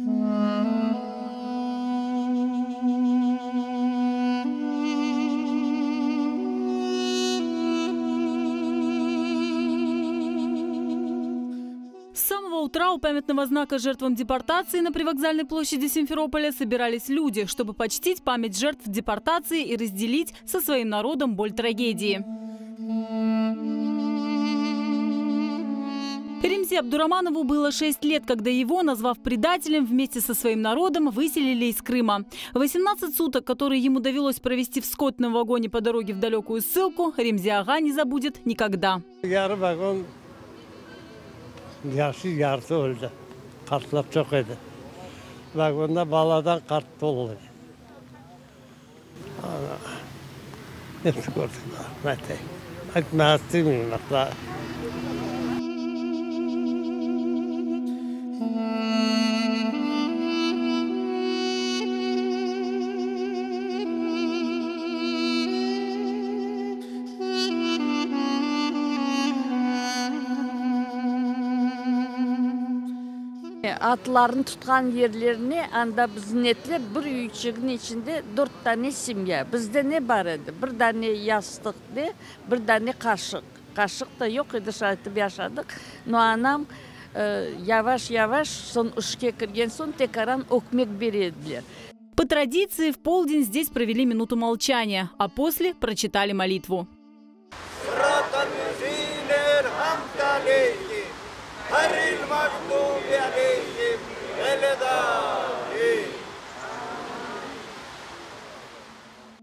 С самого утра у памятного знака жертвам депортации на привокзальной площади Симферополя собирались люди, чтобы почтить память жертв депортации и разделить со своим народом боль трагедии. Ремзи Абдураманову было 6 лет, когда его, назвав предателем, вместе со своим народом выселили из Крыма. 18 суток, которые ему довелось провести в скотном вагоне по дороге в далекую ссылку, Ремзи Ага не забудет никогда. Yarı vagon yaşı yarısı öldi. Qartlar çoq edi. Vagonda baladan qart tolu edi. Ana, hepsi kördik, ne aytayım. Aytmağa istemeyim asla. Atlarnı tutqan yerlerine anda bizni ettiler, bir üyçikniñ içinde dört dane semya. Bizde ne bar edi? Bir dane yastıq de, bir dane qaşıq. Qaşıq da yoq edi, şay etip yaşadıq. No anam yavaş-yavaş, soñ işke kirgen soñ tekaran ögmek bere ediler. По традиции, в полдень здесь провели минуту молчания, а после прочитали молитву.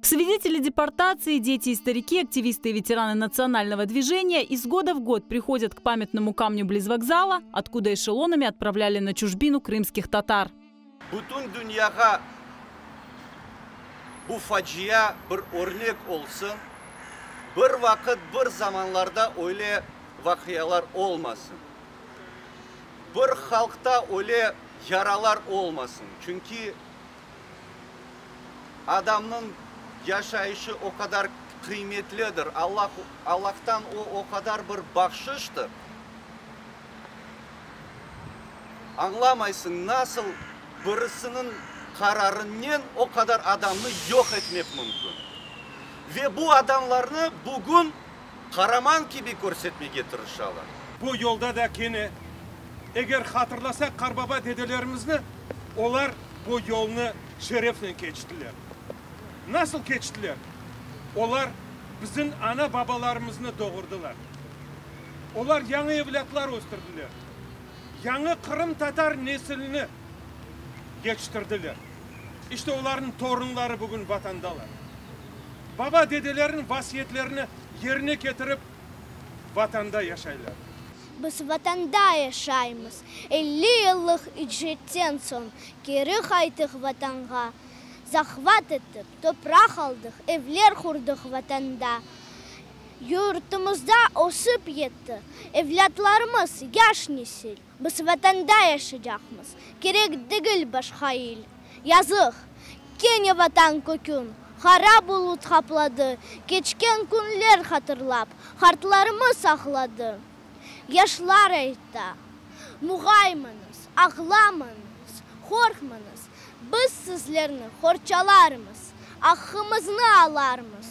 Свидетели депортации, дети и старики, активисты и ветераны национального движения из года в год приходят к памятному камню близ вокзала, откуда эшелонами отправляли на чужбину крымских татар. Bütün dünyağa bu facia bir örnek olsun. Bir vaqıt, bir zamanlarda öyle vaqialar olmasın. Bir halqta öyle yaralar olmasın. Çünki adamnıñ yaşayışı o qadar qıymetlidir. Allah, Allahtan o o qadar bir bahşıştır. Añlamaysıñ, nasıl birisiniñ qararınen o qadar adamnı yoq etmek mümkün. Ve bu adamlarnı bugün qaraman kibi körsetmege tırışalar. Bu yolda da kene, eger hatırlasaq qarbaba dedelerimizni, olar bu yolnı şerefnen keçtiler. Nasıl keçtiler? Olar bizim ana-babalarımıznı doğurdılar. Olar yañı evlâtlar östürdiler. Yañı qırımtatar nesilini yetiştirdiler. İşte olarnıñ torunları bugün Vatandalar. Baba-dedeleriniñ vasiyetlerini yerine ketirip, Vatanda yaşaylar. Biz Vatanda yaşaymız. 50 yıllıq icretten soñ keri qaytıq Vatanğa. Zahvat etip, topraq aldıq, evler qurdıq Vatanda. Yurtumızda ösip yetti evlâtlarımız, yaş nesil. Biz Vatanda yaşaycaqmız, kerek degil başqa il. Yazıq, kene Vatan kökün qara bulut qapladı, keçken künler hatırlap, qartlarımız ağladı. Yaşlar ayta, Muğaymañız, ağlamañız, qorqmañız, biz sizlerni qorçalarmız, aqqımıznı alarmız.